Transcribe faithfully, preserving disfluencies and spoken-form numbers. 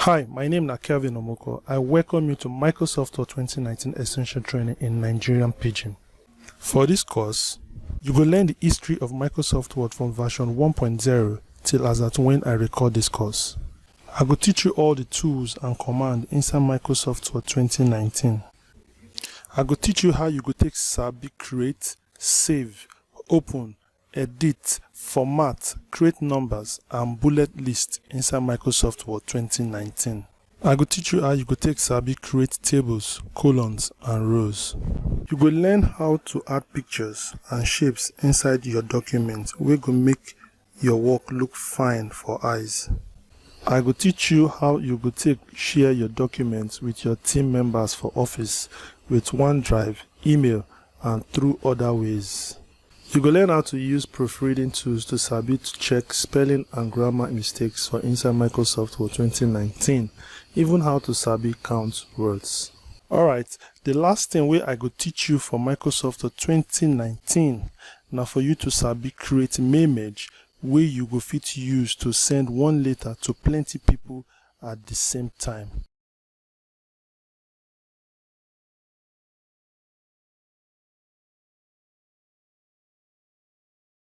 Hi, my name na Kelvin Omoko. I welcome you to Microsoft Word twenty nineteen Essential Training in Nigerian Pidgin. For this course, you go learn the history of Microsoft Word from version one point zero till as at when I record this course. I go teach you all the tools and commands inside Microsoft Word twenty nineteen. I go teach you how you go take sabi create, save, open, edit, format, create numbers and bullet list inside Microsoft Word twenty nineteen. I go teach you how you go take sabi create tables, columns and rows. You go learn how to add pictures and shapes inside your document wey go make your work look fine for eyes. I go teach you how you go take share your documents with your team members for office with OneDrive, email and through other ways. You go learn how to use proofreading tools to sabi to check spelling and grammar mistakes for inside Microsoft Word twenty nineteen, even how to sabi count words. Alright, the last thing wey I go teach you for Microsoft Word twenty nineteen na for you to sabi create message wey you go fit use to send one letter to plenty people at the same time.